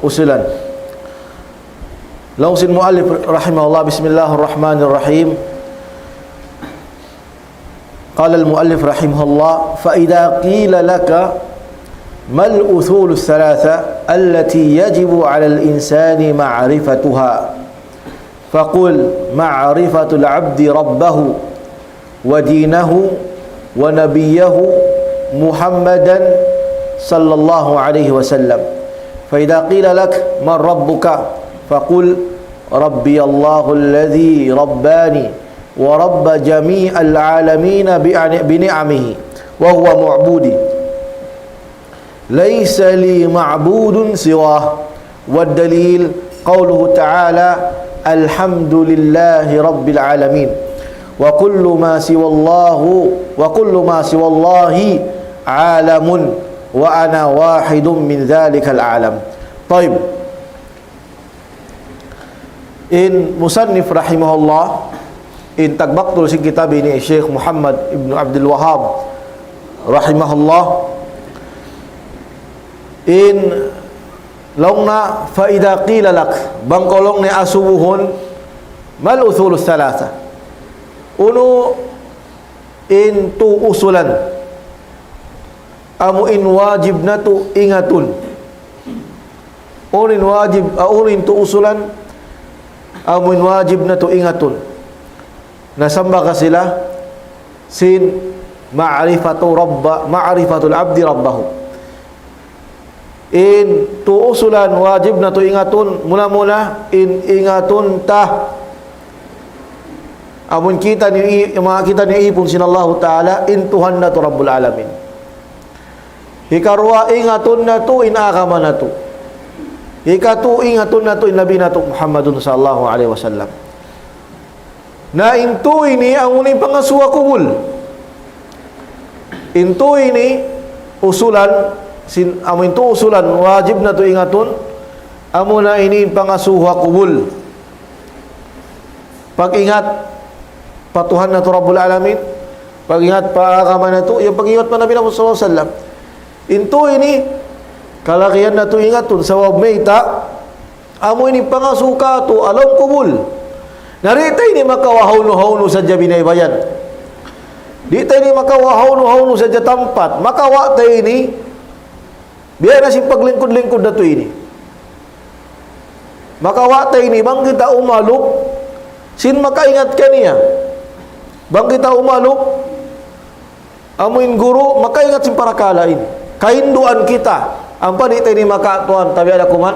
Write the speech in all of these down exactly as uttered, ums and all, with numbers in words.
usulan. Laung sin muallif rahimahullah, بسم الله الرحمن الرحيم. قال المؤلف رحمه الله: فإذا قيل لك: ما الأصول الثلاثة التي يجب على الإنسان معرفتها؟ فقل: معرفة العبد ربه ودينه ونبيه محمدا صلى الله عليه وسلم. فإذا قيل لك: من ربك؟ فقل: ربي الله الذي رباني ورب جميع العالمين بأن-، بنعمه، وهو معبودي، ليس لي معبود سواه. والدليل قوله تعالى: الحمد لله رب العالمين، وكل ما سوى الله، وكل ما سوى الله عالم، وأنا واحد من ذلك العالم. طيب. In musannif rahimahullah, in tagbaktul sin kitab ini Sheikh Muhammad ibn Abdul Wahhab rahimahullah, in laung niya, فإذا قيل لك, bang kaw laung niya asubuhun, ما الأصول الثلاثة؟ Unu in tū usulan, amu in wajib natu' ingatun. Unu in wajib, ah, unu in tū usulan, amu in wajib natu' ingatun. Nasambag sila sin معرفة رب، معرفة العبد ربه. In tū usulan wajib natu' ingatun, muna-muna in ingatun ta. Amun kita ini, amun kita ini ipun sin Allahu Ta'ala, in Tuhan natu' Rabbul Alamin. Hikaruwa, ingatun natu' in agama natu'. Hikatū, ingatun natu' in Nabi natu' Muhammadun sallallahu alayhi wasallam. Na in tū ini, amu in pangasubu ha kubul. In tū ini, usulan, sin, amu in tū usulan, wajib natu' ingatun, amuna ini in pangasubu ha kubul. Pag-ingat pa Tuhan natu' Rabbul Alamin, pag-ingat pa agama natu', yan pag-ingat pa Nabi Muhammad sallallahu alayhi wasallam. In tū ini, kalagihan natu' ingatun, sabab mayta', amu ini pangasubu kātu' ha lawm kubul. Na di' ta ini makawa' hawnu-hawnu sadja biyaybayan. Di' ta ini makawa' hawnu-hawnu sadja tampat. Makawa' ta ini, biya' na sin paglingkud-lingkud natu' ini. Makawa' ta ini, bang kita umalup, sin makaingat kaniya. Bang kita umalup, amu in guru, makaingat sin parakala' ini. Kahinduan kita, ampa di' ta ini makatuan, tabi' ada kuman,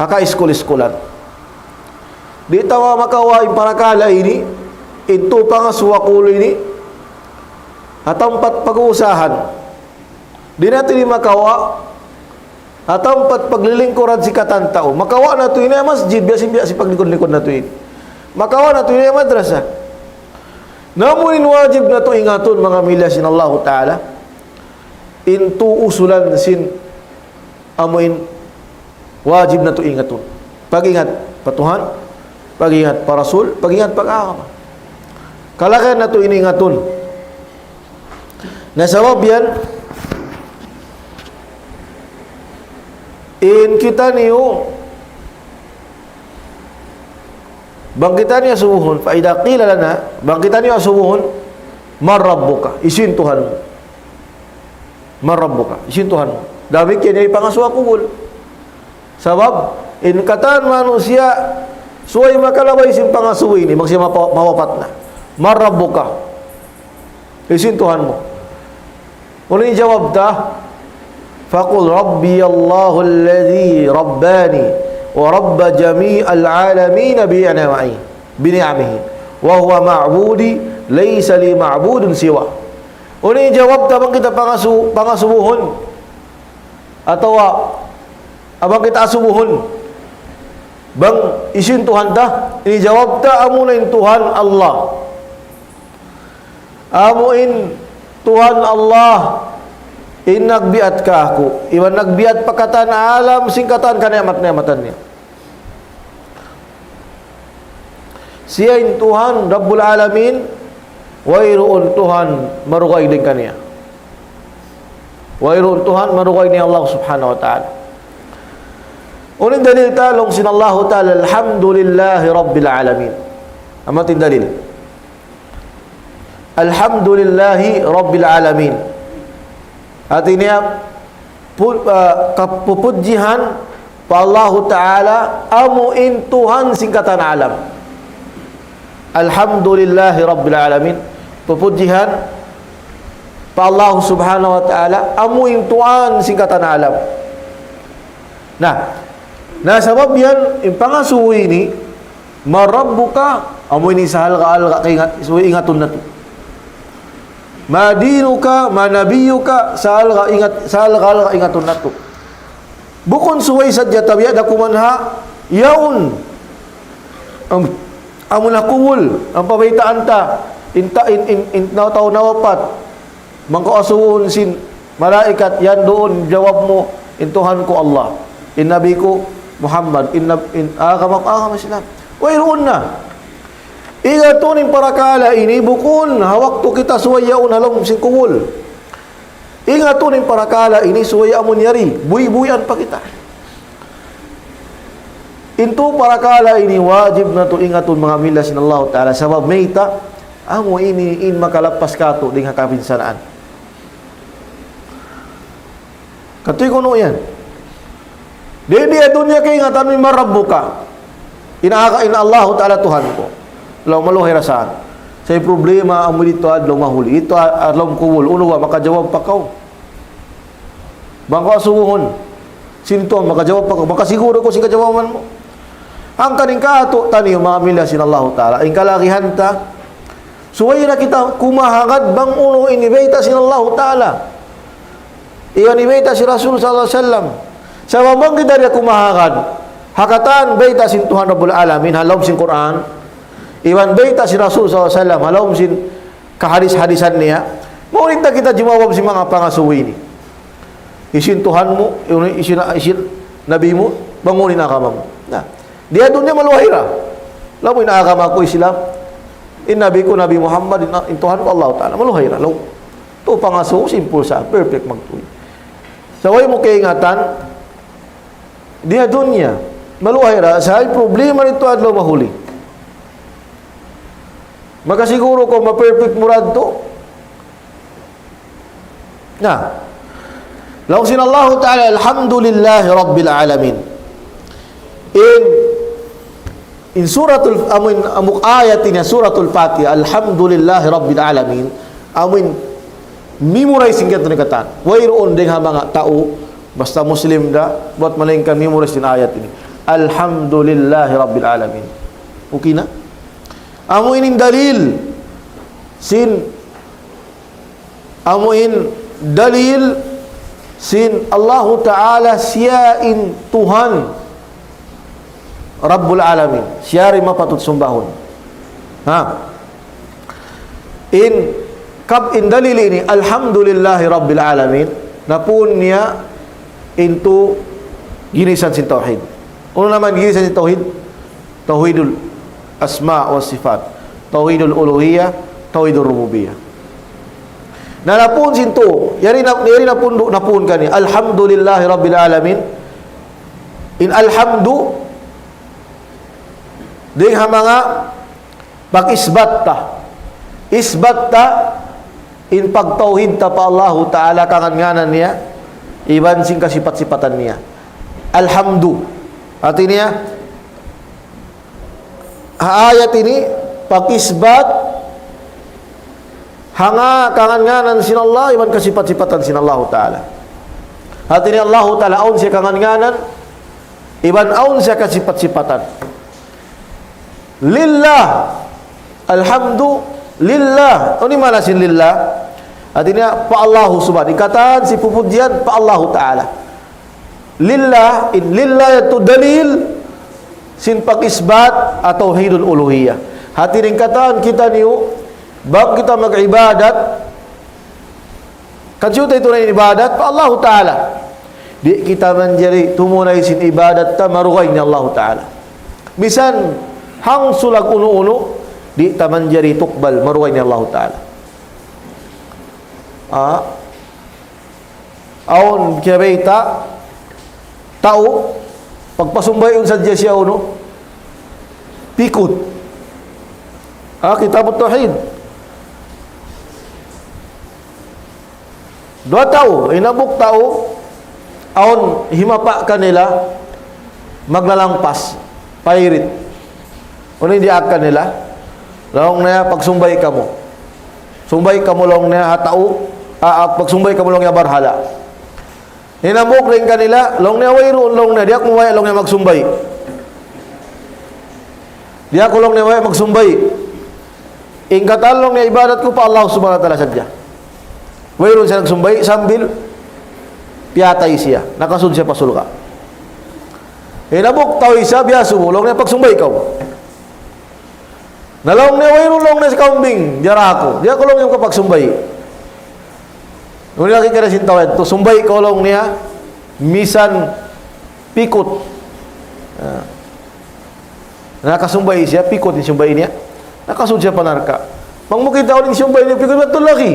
ha kaiskul-iskulan. Di' ta makawa' in parakala' ini, in tū pangasubu ha kubul ini, ha tampat pag-uusahan. Di' natu' ini makawa', ha tampat paglilingkuran sin katan tau. Makawa' natu' ini ha masjid, biya' sin, biya' sin paglingkud-lingkud natu' ini. Makawa' natu' ini ha madrasa. Na amu in wajib natu' ingatun, manga miyulliya sin Allahu Ta'ala. In tū usulan sin, amu in wajib natu' ingatun. Pag-ingat pa Tuhan, pag-ingat pa Rasul, pag-ingat pa agama. Kalagihan natu' ini ingatun. Na sabab yan, in kitaniyu, bang kitaniyu asubuhun, فإذا قيل لك, bang kitaniyu asubuhun, من ربك, hisiyu in Tuhan mu. من ربك, hisiyu in Tuhan mu. Damikkiyan in pangasubu ha kubul. Sabab, in katan manusiya', subay makalabay sin pangasubu ini, bang siya mapa-, mawapat na. من ربك. Hisiyu in Tuhan mu. Unu in jawab ta? فقل ربي الله الذي رباني ورب جميع العالمين بنعمه، بنعمه، وهو معبودي ليس لي معبود سواه. Unu in jawab ta bang kita pangasu-, pangasubuhun? Atawa, ah, bang kita asubuhun? Bang hisiyu in Tuhan ta? In jawab ta, amuna in Tuhan Allah. Amu in Tuhan Allah in nagbiat kāku', iban nagbiat pa katan alam sin katan kani'mat-ni'matan niya. Siya in Tuhan Rabbul Alamin, wayruun Tuhan marugaing dayn kaniya. Wayruun Tuhan marugaing dayn Allah Subhanahu wa Ta'ala. Unu in dalil ta, laung sin Allahu Ta'ala, "Alhamdulillahi Rabbil Alamin." Amu in dalil. "Alhamdulillahi Rabbil Alamin." Hati niya, pu-, ah, kapupudjihan pa Allahu Ta'ala, amu in Tuhan sin katan alam. "Alhamdulillahi Rabbil Alamin." Pupudjihan pa Allah Subhanahu wa Ta'ala, amu in Tuhan sin katan alam. Na, na sabab yan, in pangasubu ini, "Man rabbuka?" Amu ini sahalga'-halga' kaingat, subay ingatun natu'. "Ma dinuka?" "Ma nabiyyuka?" Sahalga' ingat, sahalga'-halga' ingatun natu'. Bukun subay sadja tabiya' da kuman ha yaun. Am-, amun ha kubul, amu in pabaytaan ta, in ta-, in, in, in na-, tau nawapat. Bang kaw asubuhun sin malaikat, yan duun jawab mu, "In Tuhan ku Allah, in Nabi ku Muhammad, in nab-, in agama ku, agama Islam." Wayruun na. Ingatun in parakala' ini bukun ha waktu kita subay yaun ha lawm sin kubul. Ingatun in parakala' ini subay amun yari, buhi'-buhian pa kita. In tū parakala' ini wajib natu' ingatun, manga mīlas sin Allahu Ta'ala, sabab mayta', amu ini in makalappas kātu' dayn ha kapinsanaan. Katu' kunu' yan. Di, di ha dunya kaingatan mu, "Man rabbuka?" In aga, in Allahu Ta'ala Tuhan ku. Laung, maluhay ra sa. Sa' in problema, amu didtu adlaw mahuli. Didtu a-, adlaw kubul. Unu ba, makajawab pa kaw? Bang kaw asubuhun, "Sin Tuhan?" Makajawab pa kaw. Makasiguru kaw sin kajawaban mu. Hangkan in kātu'niyu, manga mīlas sin Allahu Ta'ala, in kalagihan ta, subay da kita kumahagad bang unu in bayta' sin Allahu Ta'ala iban in bayta' sin Rasul sallallahu alayhi wasallam. Sabab bang kita di' kumahagad ha katan bayta' sin Tuhan Rabbul Alamin ha lawm sin Qur'an, iban bayta' sin Rasul sallallahu alayhi wasallam ha lawm sin kahadis-hadisan niya, mawn da kita jimawab sin manga pangasubu ini. Hisiyu in Tuhan mu, hisiyu in, hisiyu in Nabi mu, bang unu in agama mu. Na, di ha dunya maluhay ra. Laung mu, "In agama ku Islam, in Nabi ku Nabi Muhammad, in, in Tuhan ku Allahu Ta'ala." Maluhay ra, laung. Tū pangasubu, simple sa, perfect magtuy. Sa' way mu kaingatan, di ha dunya, maluhay ra, sa' in problema didtu adlaw mahuli. Makasiguru kaw, ma-perfect mu ra yadtu. Na, laung sin Allahu Ta'ala, "Alhamdulillahi Rabbil Alamin." In, in suratul, amu in, amu in ayat ini, suratul Fatiha, "Alhamdulillahi Rabbil Alamin." Amu in memorize sin katan-katan. Wayruun dayn ha manga tau, basta Muslim da, bat malaingkan memorize sin ayat ini. "Alhamdulillahi Rabbil Alamin." Okay na? Amu ini in dalil sin, amu in dalil sin Allahu Ta'ala, siya in Tuhan Rabbul Alamin. Siya da in mapatut sumbahun. Ha? In kab-, in dalil ini, "Alhamdulillahi Rabbil Alamin," napun niya in tū ginisan sin tawhid. Unu na man ginisan sin tawhid? Tawhidul asma wa sifat, tawhidul uluhiyah, tawhidul rububiyah. Na napun sin tū, yari na, yari napun, napun kaniya, "Alhamdulillahi Rabbil Alamin." In alhamdu, dayn ha manga pag-isbat ta. Isbat ta in pagtawhid ta pa Allahu Ta'ala, kangan-nganan niya, iban sin kasipat-sipatan niya. Alhamdu. Hati niya, ha ayat ini, pag-isbat, hanga kangan-nganan sin Allah, iban kasipat-sipatan sin Allahu Ta'ala. Hati niya Allahu Ta'ala, awn siya kangan-nganan, iban awn siya kasipat-sipatan. Lillah. Alhamdulillah. Unu in maana sin lillah? Hati niya, pa Allahu subhanahu. In katan sin pupudjihan pa Allahu Ta'ala. Lillah, in lillah yadtu dalil sin pag-isbat atawa tawhidul uluhiyah. Hati niya in katan kitaniyu, bang kita mag-ibadat, kan siyu ta itu na in ibadat pa Allahu Ta'ala. Di' kita manjari tumunay sin ibadat ta maruway ni Allahu Ta'ala. Misan hangsulag unu-unu, di' ta manjari tukbal maruway ni Allahu Ta'ala. Ah, awn kiyabayta' tau, Pagpasumbayun sadja siya unu, pikut. Ah, Kitabut Tawhid. Duwa tau, in hambuuk tau, awn himapa' kanila, maglalangpas, pairit. Unu in diyaak kanila? Laung niya, pagsumbay kamu. Sumbay kamu laung niya ha tau, ah, ah, pagsumbay kamu laung niya ha barhala. In hambuuk dayn kanila, laung niya wayruun, laung niya, di' aku mabaya' laung niya magsumbay. Di' aku laung niya mabaya' magsumbay. In katan laung niya ibadat ku pa Allah Subhanahu wa Ta'ala sadja. Wayruun siya nagsumbay sambil piyatay siya. Nakasud siya pa surga'. In hambuuk tau isa, biya' sumu, laung niya pagsumbay kaw. Na laung niya, wayruun laung niya sa kambing, diyara aku. Di' aku laung niya makapagsumbay. Ngunit lagi ka na sin tau yadtu, sumbay kaw laung niya, misan pikut. Ah. Nakasumbay siya, pikut in sumbay niya. Nakasud siya pa narka'. Bang mu kita' in sumbay niya, pikut, wayruun lagi.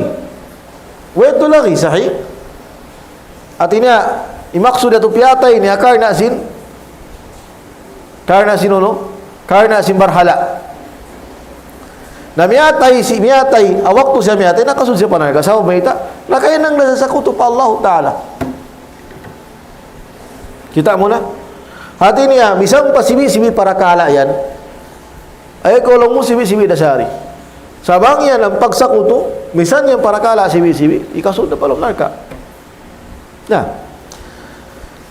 Wayruun lagi, sahih. Hati niya, in maksud yadtu piyatay niya, karna' sin, karna' sin unu, karna' sin barhala. Na miyatay, si, miyatay, ah, waktu siya miyatay, nakasud siya pa narka'. Sabab mayta', nakahinang na siya sakutu pa Allah Ta'ala. Kita' mu na? Hati niya, misan pa sibi'-sibi' parakala' yan. Ayaw kaw laung mu sibi'-sibi' dasari. Sabab yan, in pagsakutu, misan yan parakala' sibi'-sibi', hikasud na pa lawm narka'. Na.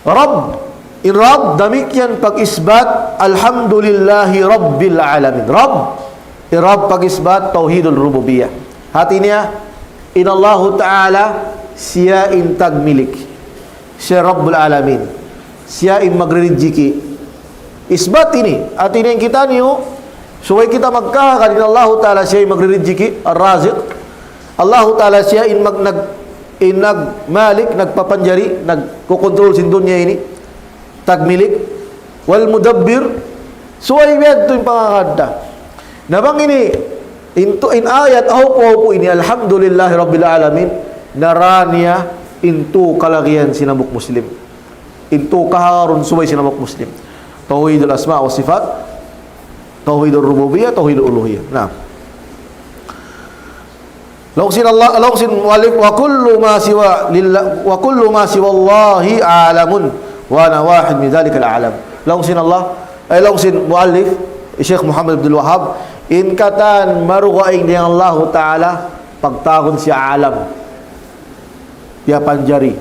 Rabb, in Rabb, damikkiyan pag-isbat, Alhamdulillahi Rabbil Alamin. Rabb, in Rabb pag-isbat, Tawhidul Rububiyyah. Hati niya, in Allahu Ta'ala, siya in tagmilik. Siya Rabbul Alamin. Siya in magririjiki. Isbat ini. Hati niya in kitaniyu, subay kita magkahagad in Allahu Ta'ala siya in magririjiki, Ar-Raziq. Allahu Ta'ala siya in mag-, nag-, in nagmalik, nagpapanjari, nagkukontrol sin dunya ini. Tagmilik. Wal Mudabbir. Subay biya' yadtu in pangagad ta. Na bang ini, in tu-, in ayat, hawpu-hawpu ini, Alhamdulillahi Rabbil Alamin, nara niya in tū kalagihan sin hambuuk Muslim. In tū kahagarun subay sin hambuuk Muslim. Tawhidul asma wa sifat, tawhidul rububiyyah, tawhidul uluhiyyah. Na. Laung sin Allah, laung sin muallif, "Wa kullu ma siwa lillah, wa kullu ma siwa Allahi alamun, wa ana wahid min dhalikal alam." Laung sin Allah, ay laung sin muallif, Sheikh Muhammad Abdul Wahhab, in katan marugaing dayn ha Allahu Ta'ala, pagtawagun siya alam. Piyapanjari.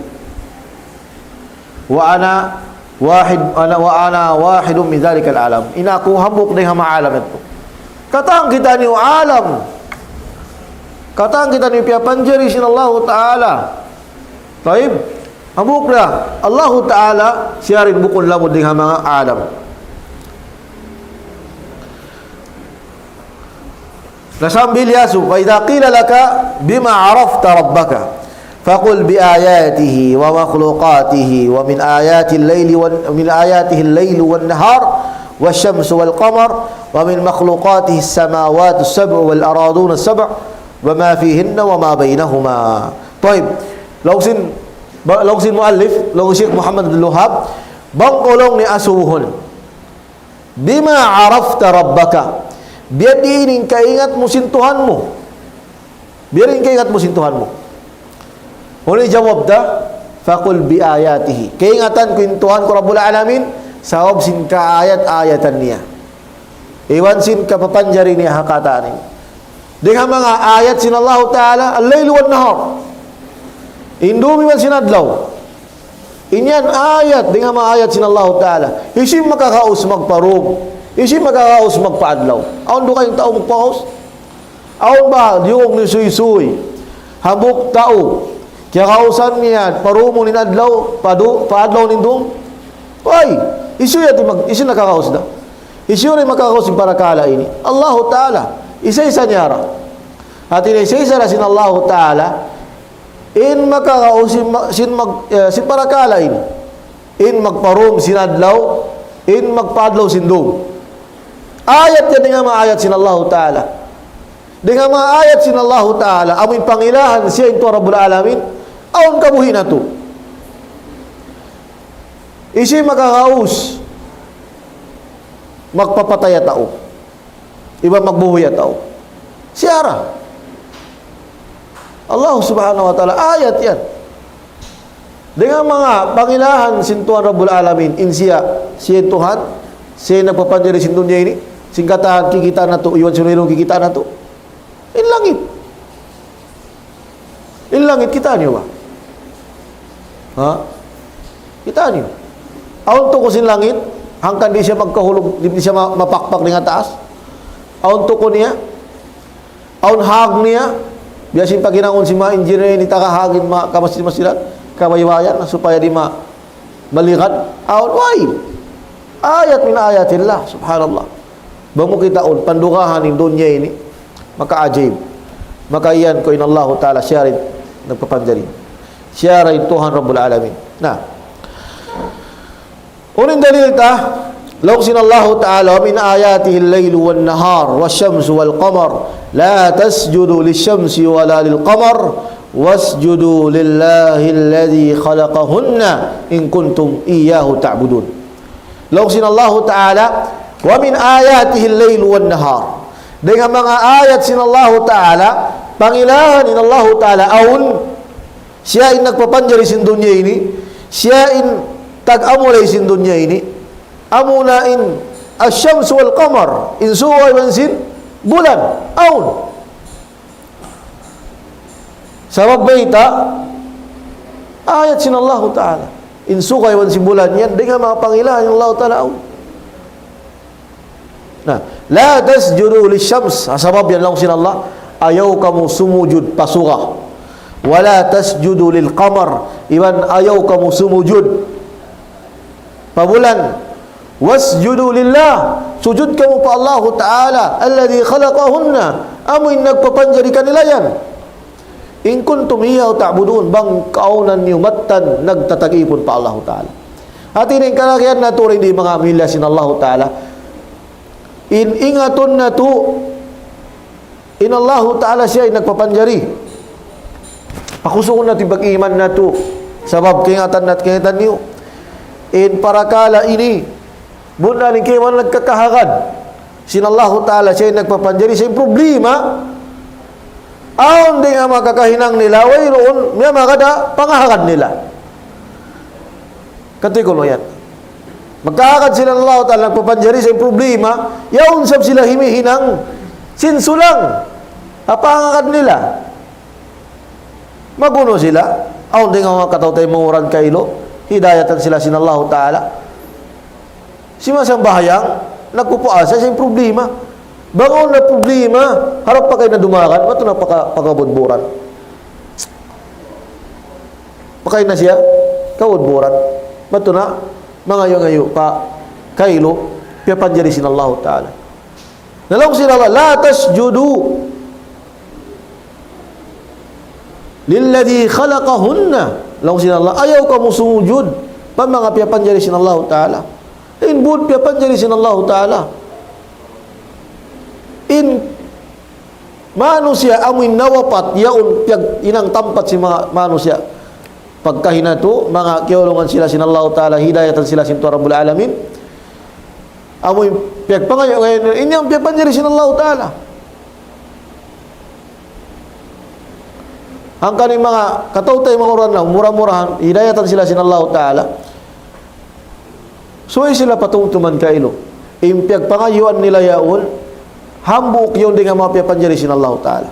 Wa ana wahid, ana, wa ana wahidun min dhalikal alam. In aku hambuuk dayn ha manga alam yadtu. Katan kitaniyu alam. Katan kitaniyu piyapanjari sin Allahu Ta'ala. Tayyib. Hambuuk da. Allahu Ta'ala, siya da in bukun lamud dayn ha manga alam. Na sambil yasug, فإذا قيل لك بم عرفت ربك فقل بآياته ومخلوقاته ومن آياته الليل ون-، من آياته الليل والنهار والشمس والقمر ومن مخلوقاته السماوات السبع والأراضون السبع وما فيهن وما بينهما. Tayyib. Laung sin, ba-, laung sin muallif, laung Sheikh Muhammad Abdul Wahhab, bang kaw laung niya asubuhun. بم عرفت ربك. Biya' diin in kaingat mu sin Tuhan mu? Biya' diin in kaingat mu sin Tuhan mu? Unu in jawab ta? فقل بآياته. Kaingatan ku in Tuhan ku Rabbul Alamin, sabab sin kaayat-ayatan niya. Iban sin kapapanjari niya ha katan ini. Dayn ha manga ayat sin Allahu Ta'ala, الليل والنهار. In dum iban sin adlaw. In yan ayat, dayn ha manga ayat sin Allahu Ta'ala. Hisiyu in makagaus magpa-dum? Hisiyu in makagaus magpa-adlaw? Awn dugaing tau magpagaus? Awn ba? Diyungug niyu suysuy. Hambuuk tau. Kiyagausan niya, pa-dum in adlaw, pa-du-, pa-adlaw in dum. Way, hisiyu yadtu mag-, hisiyu nakagaus da? Hisiyu in makagaus sin parakala' ini? Allahu Ta'ala. Isa-isa niya ra. Hati niya isa-isa ra sin Allahu Ta'ala. In makagaus sin ma-, sin mag-, eh, sin parakala' ini. In magpa-dum sin adlaw, in magpa-adlaw sin dum. Ayat yan dayn ha manga ayat sin Allahu Ta'ala. Dayn ha manga ayat sin Allahu Ta'ala, amu in pangilahan siya in Tuhan Rabbul Alamin, awn kabuhi' natu'. Hisiyu in makagaus? magpapatay ha tau, iban magbuhi' ha tau. Siya ra. Allah Subhanahu wa Ta'ala, ayat yan. Dayn ha manga pangilahan sin Tuhan Rabbul Alamin, in siya, siya in Tuhan, siya in nagpapanjari sin dunya ini, sin katan kikita' natu', iban sin wayruun kikita' natu'. In langit. In langit, kitaa niyu ba? Ha? Kitaa niyu. Awn tuud sin langit, hangkan di' siya magkahulug, di' siya ma-, mapakpak dayn ha taas. Awn tuud niya, awn hag niya, biya' sin paghinangun sin manga engineer ini taga hag in manga kamasjid-masjidan, kabaybayan, supaya di' ma-, maligad. Awn, way. Ayat min ayatillah, subhanallah. Bang mu kitaun, pandugahan in dunya ini, makaajib. Maka iyan ku in Allahu Ta'ala siya ra in nagpapanjari. Siya ra in Tuhan Rabbul Alamin. Na. Unu in dalil ta, laung sin Allahu Ta'ala, ومن آياته الليل والنهار والشمس والقمر لا تسجدوا للشمس ولا للقمر واسجدوا لله الذي خلقهن إن كنتم إياه تعبدون. Laung sin Allahu Ta'ala, ومن آياته الليل والنهار. Dayn ha manga ayat sin Allahu Ta'ala, pangilahan in Allahu Ta'ala awn, siya in nagpapanjari sin dunya ini, siya in tag-amulay sin dunya ini, amuna in الشمس والقمر, in suga iban sin bulan, awn. Sabab mayta', ayat sin Allahu Ta'ala. In suga iban sin bulan yan, dayn ha manga pangilahan in Allahu Ta'ala awn. Na, لا تسجدوا للشمس. Ah, sabab yan laung sin Allah, ayaw kamu sumujud pa suga. ولا تسجدوا للقمر. Iban ayaw kamu sumujud pa bulan. واسجدوا لله, sujud kamu pa Allahu Ta'ala, الذي خلقهن, amu in nagpapanjari kanila yan. إن كنتم إياه تعبدون, bang kaw niyu mattan nagtatagipun pa Allahu Ta'ala. Hati niya in kalagihan natu' rin di' manga pamilya sin Allahu Ta'ala. In ingatun natu', in Allahu Ta'ala siya in nagpapanjari. Pakusugun natu' in pag-iman natu'. Sabab kaingatan natu', kaingatan niyu. In parakala' ini, bunnal in kaibanan nagkakahagad sin Allahu Ta'ala, siya in nagpapanjari sin problema. Awn dayn ha manga kakahinang nila, wayruun, miyamagad ha pangahagad nila. Kati' kunu' yan. Magkahagad sila Allahu Ta'ala nagpapanjari sin problema, yaun sab sila himihinang sin sulang ha pangahagad nila. Mag-unu sila, awn dayn ha manga kataw-taymanghuran kailu, hidayatan sila sin Allahu Ta'ala. Simasambahayang, nagpupuasa, sin problema. Bang awn na problema, harap pa kay na dumagan, matu na paka-, pakabudburan. Pakay na siya, kabudburan. Matu na, mangayu'-ngayu' pa, kailu, piyapanjari sin Allahu Ta'ala. Na laung sin Allah, لا تسجدوا للذي خلقهن. Laung sin Allah, ayaw kamu sumujud pa manga piyapanjari sin Allahu Ta'ala. In būd piyapanjari sin Allahu Ta'ala. In manusiya' amu in nawapat, yaun piyag-, hinang tampat sin manga manusiya'. Pagkahi natu', manga kiyaulungan sila sin Allahu Ta'ala, hidayatan sila sin Tuhan Rabbul Alamin. Amu in piyagpangayu', in yan piyapanjari sin Allahu Ta'ala. Hangkan in manga kataw-taymanghuran na, mura-murahan, hidayatan sila sin Allahu Ta'ala. Subay sila patumtuman kailu. In piyagpangayuan nila yaun, hambuuk yaun dayn ha manga piyapanjari sin Allahu Ta'ala.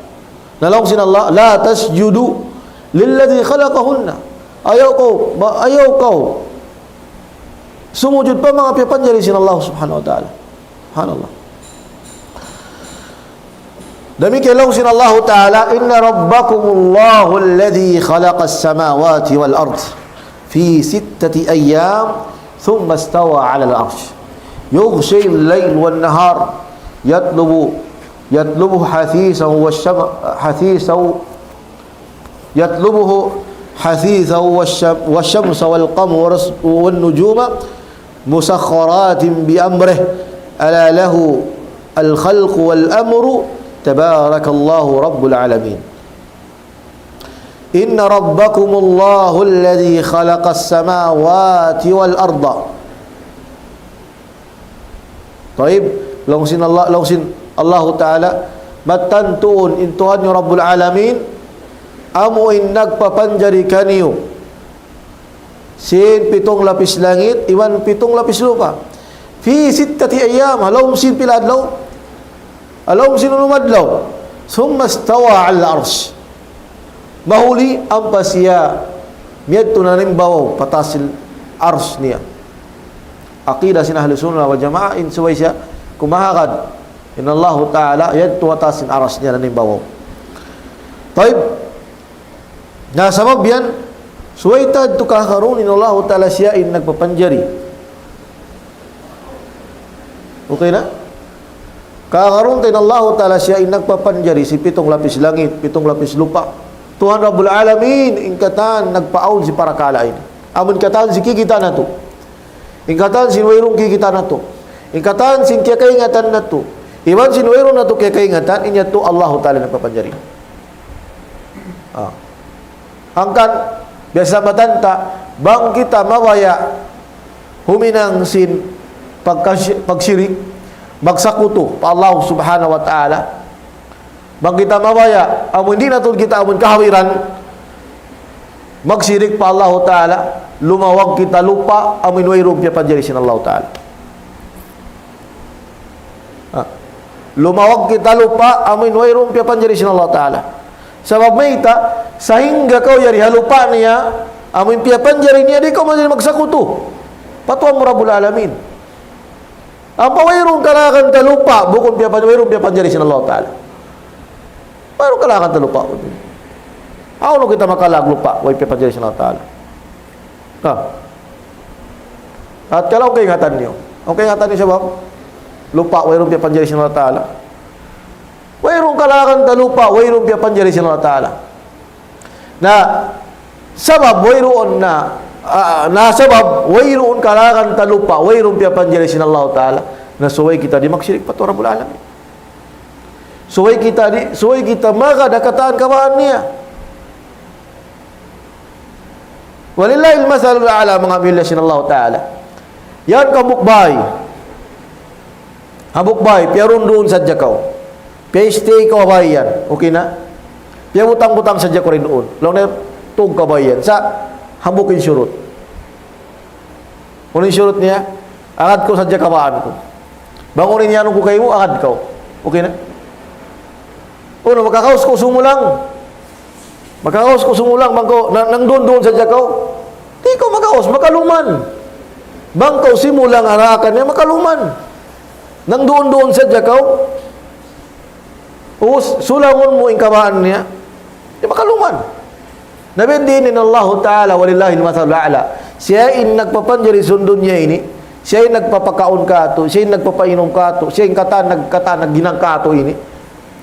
Na laung sin Allah, لا تسجدوا للذي خلقهن. Ayaw kaw, ba-, ayaw kaw sumujud pa manga piyapanjari sin Allah Subhanahu wa Ta'ala. Subhanallah. Damikkiyan laung sin Allahu Ta'ala, إن ربكم الله الذي خلق السماوات والأرض في ستة أيام ثم استوى على العرش يغشي الليل النهار يطلب، يطلبه حثيثا والشم-، حثيثا يطلبه حثيثا والشم-، والشمس والقمر والس-، والنجوم مسخرات بأمره ألا له الخلق والأمر تبارك الله رب العالمين. إن ربكم الله الذي خلق السماوات والأرض Tayyib, laung sin Allah, laung sin Allahu Ta'ala, mattan tuud in Tuhan niyu Rabbul Alamin, amu in nagpapanjari kaniyu sin pitung lapis langit, iban pitung lapis lupa'. في ستة أيام, ha lawm sin pila adlaw? Ha lawm sin unum adlaw. ثم استوى على العرش. Mahuli ampa siya miyadtu na dayn babaw pa taas sin arsh niya. Aqida sin Ahlu Sunnah wal Jamaah in subay siya kumahagad in Allahu Ta'ala yadtu ha taas sin arsh niya dayn babaw. Tayyib. Na sabab yan, subay ta yadtu kahagarun in Allahu Ta'ala siya in nagpapanjari. Okay na? Kahagarun ta in Allahu Ta'ala siya in nagpapanjari sin pitung lapis langit, pitung lapis lupa'. Tuhan Rabbul Alamin, in katan nagpaawn sin parakala' ini. Amun katan sin kikita' natu'. In katan sin wayruun kikita' natu'. In katan sin kiyakaingatan natu'. Iban sin wayruun natu' kiyakaingatan, in yadtu Allahu Ta'ala nagpapanjari. Ah. Hangkan, biya' sin matan ta, bang kita mabaya' huminang sin pagkas-, pagsirik, magsakutu pa Allah Subhanahu wa Ta'ala. Bang kita mabaya', amun di' na tuud kita amun kahawiran, magsirik pa Allah Ta'ala, lumawag kita lupa', amun wayruun piyapanjari sin Allah Ta'ala. Ha. Lumawag kita lupa', amun wayruun piyapanjari sin Allah Ta'ala. Sabab mayta', sahingga kaw yari ha lupa' niya, amun piyapanjari niya, di' kaw manjari magsakutu pa Tuhan mu Rabbul Alamin. Ampa wayruun kalakan ta lupa', bukun piyapan-, wayruun piyapanjari sin Allah Ta'ala. Wayruun kalakan ta lupa'. Hawnu kita makalag lupa', way piyapanjari sin Allah Ta'ala. Ha. At kalau kaingatan niyu. Awn kaingatan niyu sabab lupa', wayruun piyapanjari sin Allah Ta'ala. Wayruun kalakan ta lupa', wayruun piyapanjari sin Allah Ta'ala. Na, sabab wayruun na, ah, na sabab wayruun kalakan ta lupa', wayruun piyapanjari sin Allah Ta'ala. Na subay kita di' magsirik pa Tuhan Rabbul Alamin. Subay kita di', subay kita magad ha katan kabaan niya. ولله المثل الأعلى, manga miyulliya sin Allah Ta'ala. Yan kaw hambuuk bay. Hambuuk bay, piyarundun sadja kaw. Piya-stay kaw ha bay yan. Okay na? Piyabutang-butang sadja kaw duun. Laung niya, tug kaw ha bay yan. Sa' hambuuk in shurut. Unu in shurut niya? Agad kaw sadja kabaan ku. Bang unu in iyanun ku kaymu, agad kaw. Okay na? Unu, makakaus kaw sumulang. Makakaus kaw sumulang, bang kaw, na, nangduun-duun sadja kaw. Di' kaw makaus, makaluman. Bang kaw simulang ha daakan niya, makaluman. Nangduun-duun sadja kaw. Us, sulangun mu in kabaan niya. Di' makaluman. Na biya' diin in Allahu Ta'ala, ولله المثل الأعلى. Siya in nagpapanjari sin dunya ini. Siya in nagpapakaun katu'. Siya in nagpapainum katu'. Siya in katan nag-, katan naghinang katu' ini.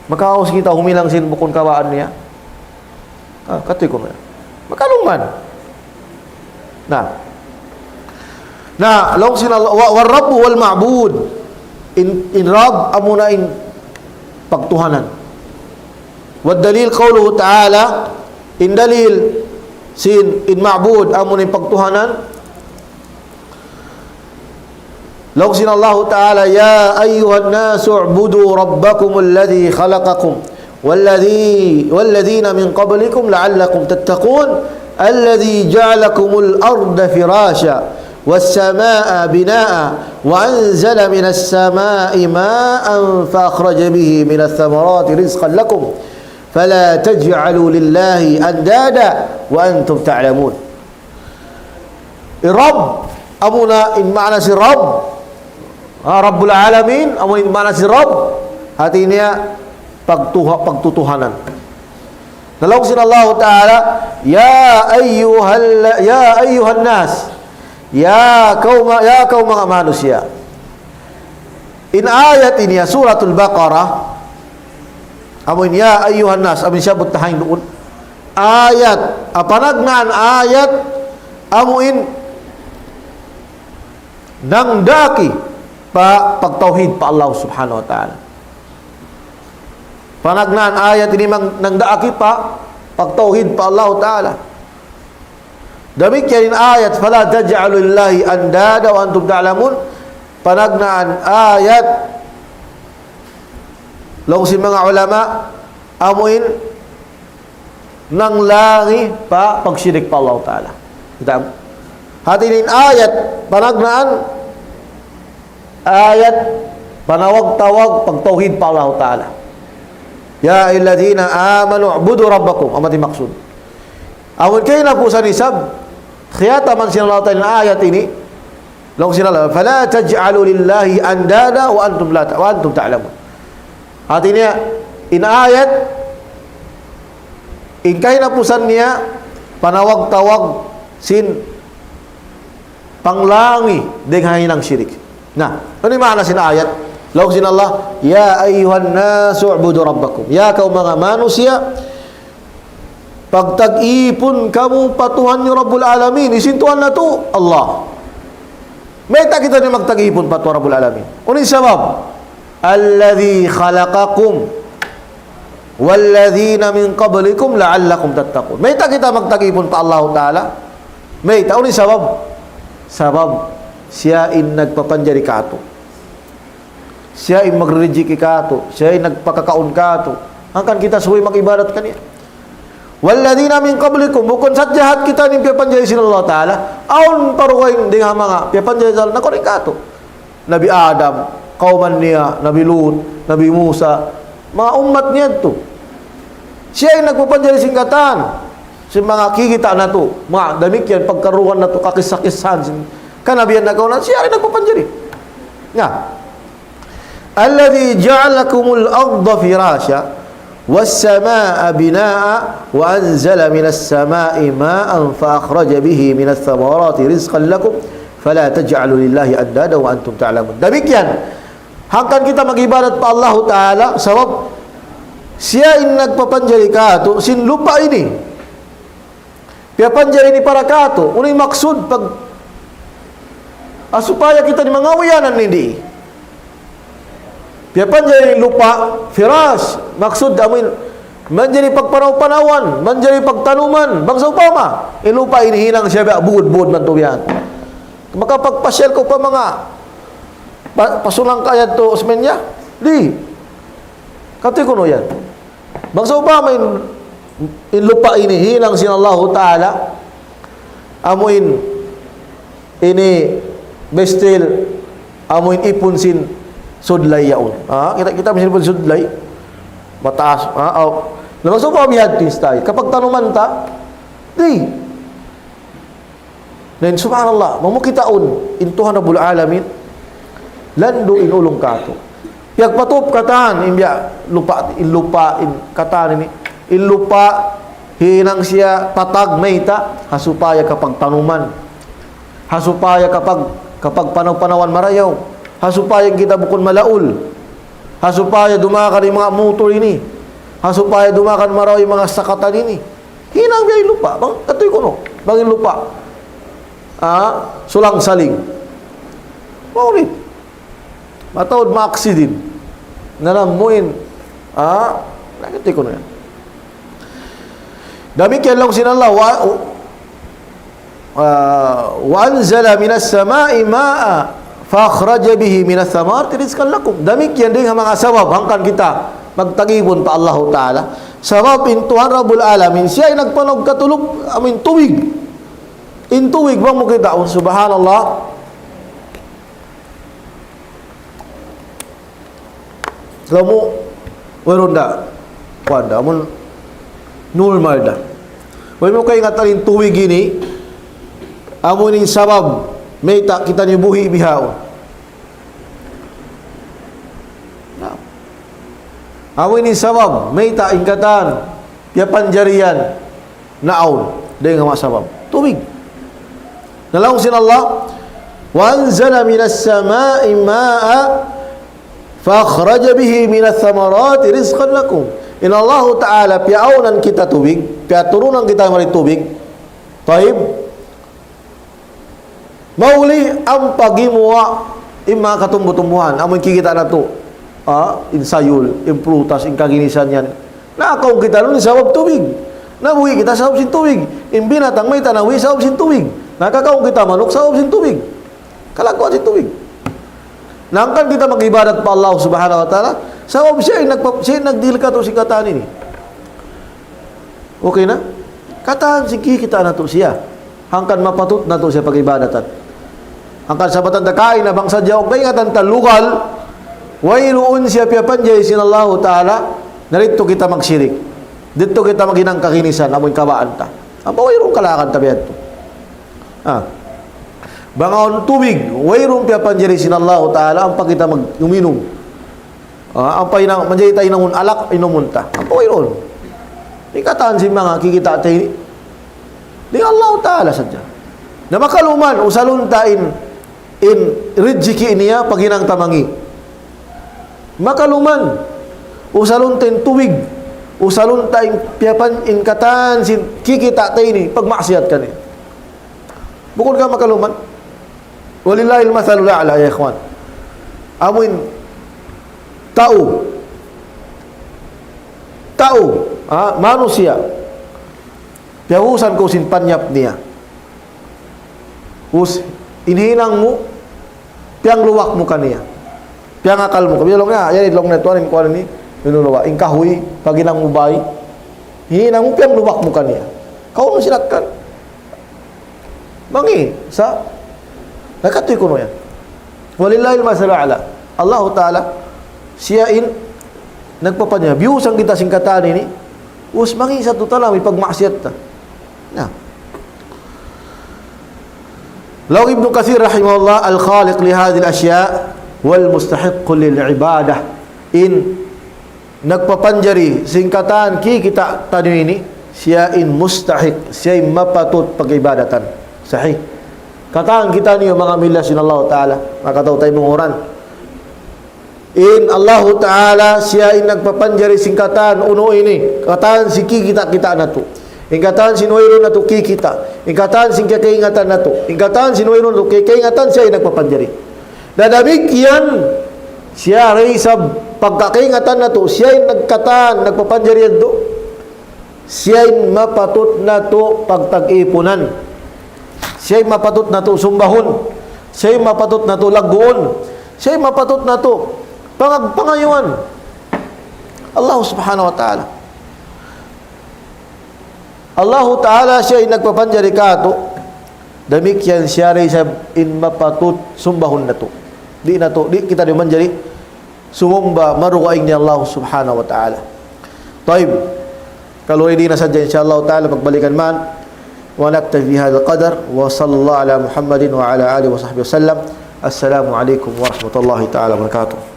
Makaus kita huminang sin bukun kabaan niya. Ah, katu' ku na. Makaluman. Na. Na, laung sin Allah, wa-, والرب هو المعبود. In, in Rabb, amuna in pagtuhanan. والدليل قوله تعالى, in dalil sin, in ma'bud, amuna in pagtuhanan, laung sin Allahu Ta'ala, يا أيها الناس اعبدوا ربكم الذي خلقكم والذي، والذين من قبلكم لعلكم تتقون. الذي جعل لكم الأرض فراشا والسماء بناء وأنزل من السماء ماء فأخرج به من الثمرات رزقا لكم فلا تجعلوا لله أندادا وأنتم تعلمون. Rabb, amuna in maana sin Rabb. Ha, Rabbul Alamin, amuna in maana sin Rabb. Hati niya pagtuha-, pagtutuhanan. Na laung sin Allahu Ta'ala, يا أيها ال-، يا أيها الناس. Ya kaw ma-, ya kaw manga manusiya'. In ayat ini ha Suratul Baqarah, amu in يا أيها الناس, amu in siyabbut ta ha yan duun. Ayat, ah, panagnaan ayat, amu in nangdaak pa pagtawhid pa Allah Subhanahu wa Ta'ala. Panagnaan ayat ini mang-, nangdaak pa pagtawhid pa Allah Ta'ala. Damikkiyan in ayat, فلا تجعلوا لله أندادا وأنتم تعلمون. panagnaan ayat, laung sin manga ulama, amuin nanglangi pa pagshirik pa Allah Ta'ala. Kita? Hati niya in ayat, panagnaan ayat, panawag-tawag, pagtawhid pa Allah Ta'ala. يا أيها الذين آمنوا اعبدوا ربكم. Amu in maksud. Amun kay na po sa nisab, kiyataman sin Allah Ta'ala in ayat ini, laung sin Allah, فلا تجعلوا لله أندادا وأنتم لا ت-، وأنتم تعلمون. Hati niya, in ayat, in kahinapusan niya, panawag-tawag sin panglangi dayn ha hinang shirik. Na, unu in maana sin ayat? Laung sin Allah, يا أيها الناس اعبدوا ربكم. Ya kaw manga manusiya', pagtag-ipun kamu pa Tuhan niyu Rabbul Alamin. Hisiyu in Tuhan natu'? Allah. Mayta' kita ini magtag-ipun pa Tuhan Rabbul Alamin? Unu in sabab? الذي خلقكم والذين من قبلكم لعلكم تتقون. Mayta' kita magtag-ipun pa Allah Ta'ala? Mayta', unu in sabab? Sabab siya in nagpapanjari katu'. Siya in magrijiki katu', siya in nagpakakaun katu'. Hangkan kita subay mag-ibadat kaniya. والذين من قبلكم, bukun sadja hat kita ini piyapanjari sin Allah Ta'ala, awn pa dugaing dayn ha manga piyapanjari sin Allah, nakuring katu'. Nabi Adam, kawman niya, Nabi Lut, Nabi Musa, manga ummat niya yadtu. Siya in nagpapanjari sin katan, sin manga kikita' natu', manga damikkiyan pagkarungugan natu', kakissa-kissahan sin kanabihan nakauna, siya in nagpapanjari. Na, الذي جعل لكم الأرض فراشا والسماء بناء وأنزل من السماء ماء فأخرج به من الثمرات رزقا لكم فلا تجعلوا لله أندادا وأنتم تعلمون. Damikkiyan, hangkan kita mag-ibadat pa Allahu Ta'ala, sabab siya in nagpapanjari katu' sin lupa' ini. Piyapanjari ini para katu', unu in maksud pag, ah, supaya kita ini mangawiyanan ini. Piyapanjari ini lupa', firash, maksud amu in, manjari pagpanaw-panawan, manjari pagtanuman, bang sawpama, in lupa' ini hinang siya biya' bud-bud man tuud yan. Makapagpasyal kaw pa manga, pa, pasunang kayat tu, usmen niya? Di'. Katu' kunu' yan. Bang sawpama in, in lupa' ini hinang sin Allahu Ta'ala, amu in ini bestil, amu in ipun sin sudlay yaun. Ha? Kita, kita misan ipun sudlay. Mataas. Ha? Aw. Na bang sawpama bihadtu in style. Kapagtanuman ta, di'. Na in subhanallah, bang mu kitaun, in Tuhan Rabbul Alamin, landu' in ulung katu'. Piyagpatup katan, in biya' lupa', in lupa', in katan ini, in lupa', hinang siya patag mayta', ha supaya kapagtanuman, ha supaya kapag, kapagpanaw-panawan marayaw, ha supaya kita bukun malaul, ha supaya dumagan in manga mutur ini, ha supaya dumagan marayaw in manga sakatan ini. Hinang biya' in lupa', bang, katu' kunu', bang in lupa'. Ah, sulang-saling. Maulit. Mataud ma-accident. Nanam mu in, ah, nakita ko na yan. Damikkiyan laung sin Allah, wa, ah, وأنزل من السماء ماء فأخرج به من الثمرات رزقا لكم. Damikkiyan dayn ha manga sabab, hangkan kita magtag-ipun pa Allahu Ta'ala. Sabab in Tuhan Rabbul Alamin, siya in nagpanawag katu' lup-, amu in tubig. In tubig, bang mu kitaun, subhanallah. Lamu, wayruun da. Kuwan da, amun normal da. Way mu kaingatan in tubig ini, amu in sabab, mayta' kita ini buhi' bihaun. Na. Amu in sabab, mayta' in katan, piyapanjari yan, naawn, dayn ha manga sabab. Tubig. Na laung sin Allah, وأنزل من السماء ماء فأخرج به من الثمرات رزقا لكم. In Allahu Ta'ala, piyaawnan kita tubig, piyaturunan kita mari tubig. Tayyib. Mauli ampa gimuwa' in manga katumbu-tumbuhan, amu in kikita' natu', ah, in sayul, in prutas, in kaginisan yan. Nakakaun kita duun sabab tubig. Nabuhi' kita sabab sin tubig. In binatang mayta' nabuhi' sabab sin tubig. Nakakaun kita manuk sabab sin tubig. Kalagguan sin tubig. Hangkan kita mag-ibadat pa Allah Subhanahu wa Ta'ala, sabab siya in nagpa-, siya in nagdihil katu' sin katan ini. Okay na? Katan sin kikita' natu' siya. Hangkan mapatut natu' siya pag-ibadatan. Hangkan sabab ta kaina bang sadja kaingatan ta lugal, wayruun siya piyapanjari sin Allahu Ta'ala, na didtu kita magsirik. Didtu kita maghinang kaginisan, amun kabaan ta. Ampa wayruun kalakan ta biya' yadtu. Ah. Bang awn tubig, wayruun piyapanjari sin Allahu Ta'ala, ampa kita mag-, uminum. Ah, ampa hinang, manjari ta hinangun alak, inumun ta. Ampa wayruun. Di' katan sin manga kikita' ta ini. Di' Allah Ta'ala sadja. Na makaluman, usalun ta in, in rijiki' niya, paghinang ta mangi'. Makaluman, usalun ta in tubig, usalun ta in piyapan, in katan sin kikita' ta ini, pagmaksiyat kaniya. Bukun ka makaluman. Walillahil masalul a'la, ya ikhwan. Amuin tau. Tau, ha, manusiya'. Piyahusan kaw sin panyap niya. Us, in hinang mu, piyangluwak mu kaniya. Piyangakal mu kaniya. Biya' laung niya, yan in laung niya tuwan, in kuwan ini, in uluwa, in kahuy, paghinang mu bay. In hinang mu, piyangluwak mu kaniya. Kaw mu sinakkan. Mangi', sa', nakatuy kunu' yan. Walillahil masalul a'la. Allahu Ta'ala, siya in nagpapanjari. Biyusan kita sin katan ini, us mangi' sa' tuud ta na, may pagmaksiyat ta. Na. Laung Ibnu Kathir rahimahullah, الخالق لهذه الأشياء والمستحق للعبادة. In nagpapanjari sin katan kikita' taniyu ini, siya in mustahiq, siya in mapatut pag-ibadatan. Sahih. Katan kitaniyu manga mila sin Allah Ta'ala, manga tau taymanghud. In Allahu Ta'ala, siya in nagpapanjari sin katan unu ini, katan sin kikita'-kita' natu'. In katan sin wayruun natu' kikita'. In katan sin kakaingatan natu'. In katan sin wayruun natu' kakaingatan, siya in nagpapanjari. Na damikkiyan, siya da isab pagkakaingatan natu', siya in nagkatan, nagpapanjari yadtu. Siya in mapatut natu' pagtag-ipunan. Siya in mapatut natu' sumbahun. Siya in mapatut natu' lagguun. Siya in mapatut natu' pangag-, pangayuan. Allah Subhanahu wa Ta'ala. Allahu Ta'ala siya in nagpapanjari katu'. Damikkiyan siya da isab in mapatut sumbahun natu'. Di' natu', di' kita da manjari sumumba marugaing in Allah Subhanahu wa Ta'ala. Tayyib. Kalu di' na sadja, insya Allah Ta'ala, pagbalikan man. ونكتفي بهذا القدر، وصلى الله على محمد وعلى آله وصحبه وسلم. السلام عليكم ورحمة الله تعالى وبركاته.